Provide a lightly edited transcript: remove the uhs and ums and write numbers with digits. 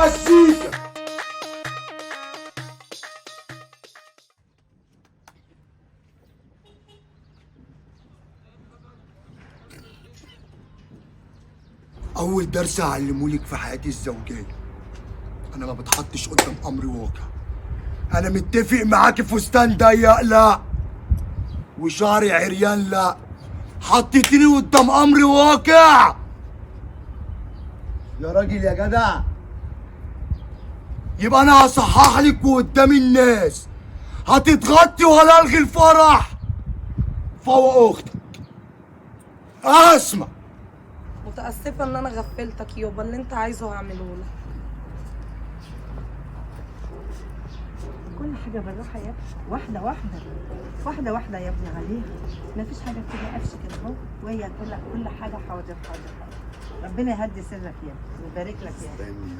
مزيكا. اول درس هعلمهولك في حياتي الزوجية، انا ما بتحطش قدام امر واقع. انا متفق معاكي فستان ضيق لا، وشعري عريان لا، حطيتيني قدام امر واقع يا راجل يا جدع. يبقى انا هصحح لك وقدام الناس، هتتغطي ولا الغي الفرح فوق اختك. اسمع، متأسفة ان انا غفلتك يابا، اللي انت عايزه هعمله لك. كل حاجة بالراحة يا ابني، واحدة واحدة، واحدة واحدة يا ابني عليها، مفيش حاجة بتبقى قفش كده اهو، وهي تقول لك كل حاجة حاضر حاضر حاضر. ربنا يهدي سرك يا ابني ويبارك لك يا ابني.